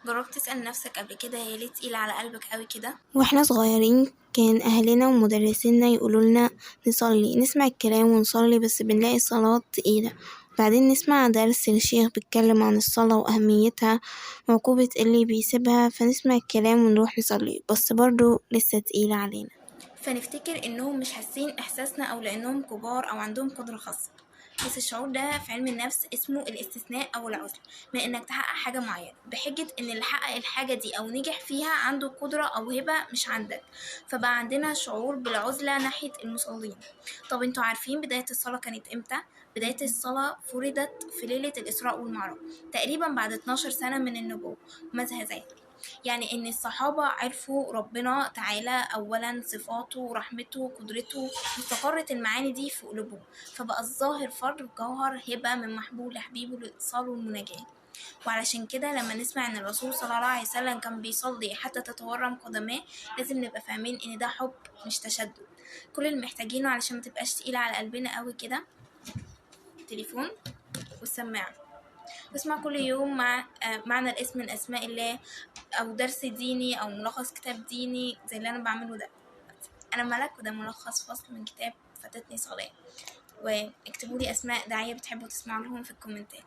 جربت تسأل نفسك قبل كده هي ليه تقيلة على قلبك قوي كده؟ واحنا صغيرين كان اهلنا ومدرسينا يقولوا لنا نصلي، نسمع الكلام ونصلي، بس بنلاقي الصلاة تقيلة. بعدين نسمع درس الشيخ بيتكلم عن الصلاة وأهميتها وعقوبة اللي بيسيبها، فنسمع الكلام ونروح نصلي، بس برضو لسه تقيلة علينا. فنفتكر انهم مش حاسين احساسنا او لانهم كبار او عندهم قدرة خاصة، بس الشعور ده في علم النفس اسمه الاستثناء او العزل، من انك تحقق حاجة معينة بحجة ان اللي حقق الحاجة دي او نجح فيها عنده قدرة او هبة مش عندك، فبقى عندنا شعور بالعزلة ناحية المصلين. طب انتوا عارفين بداية الصلاة كانت امتى؟ بداية الصلاة فرضت في ليلة الإسراء والمعراج، تقريبا بعد 12 سنة من النبوة مزهزاه. يعني ان الصحابة عرفوا ربنا تعالى اولا، صفاته ورحمته وقدرته، واستقرت المعاني دي في قلوبهم، فبقى الظاهر فرد وجوهر هبة من محبوب لحبيبه للاتصال والمناجاة. وعلشان كده لما نسمع ان الرسول صلى الله عليه وسلم كان بيصلي حتى تتورم قدماه، لازم نبقى فاهمين ان ده حب مش تشدد. كل اللي محتاجينه علشان ما تبقاش تقيلة على قلبنا قوي كده التليفون والسماعة، واسمع كل يوم مع معنى الاسم من اسماء الله، او درس ديني، او ملخص كتاب ديني زي اللي انا بعمله ده. انا ملك، وده ملخص فصل من كتاب فاتتني صلاة. واكتبوا لي اسماء داعية بتحبوا تسمعوا لهم في الكومنتات.